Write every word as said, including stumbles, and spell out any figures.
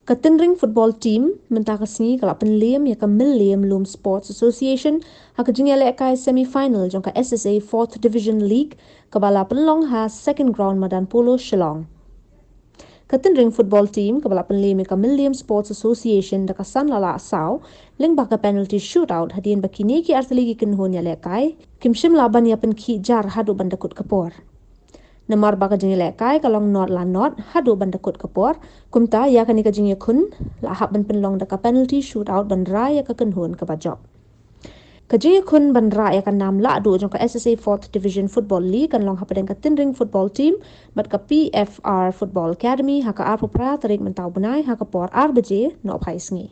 Ka Tynring Football Team mynta ka sngi ka la pynliem ïa ka Mylliem Lum Sports Association ha ka jingïalehkai semi-final jong ka S S A Fourth Division League kaba la pynlong ha Second Ground Madan Polo, Shillong. Ka Tynring Football Team kaba la pynliem ïa ka Mylliem Sports Association da ka san la lah saw lyngba ka penalty shootout hadien ba kine ki artylli ki kynhun ïalehkai kim shym lah ban ïa pynkhih jar haduh ban da kut ka por. Namar ba ka jingïalehkai ka long not la not haduh ban da kut ka por, kumta ïa kane ka jingïakhun la hap ban pynlong da ka penalty shootout ban rai ïa ka kynhun kaba jop. Ka jingïakhun ban rah ïa ka nam lahduh jong ka S S A Fourth Division Football League kan long hapdeng ka Tynring Football Team bad ka P F R Football Academy ha ka arphew phra tarik mynta u bnai ha ka por ar baje nohphai sngi.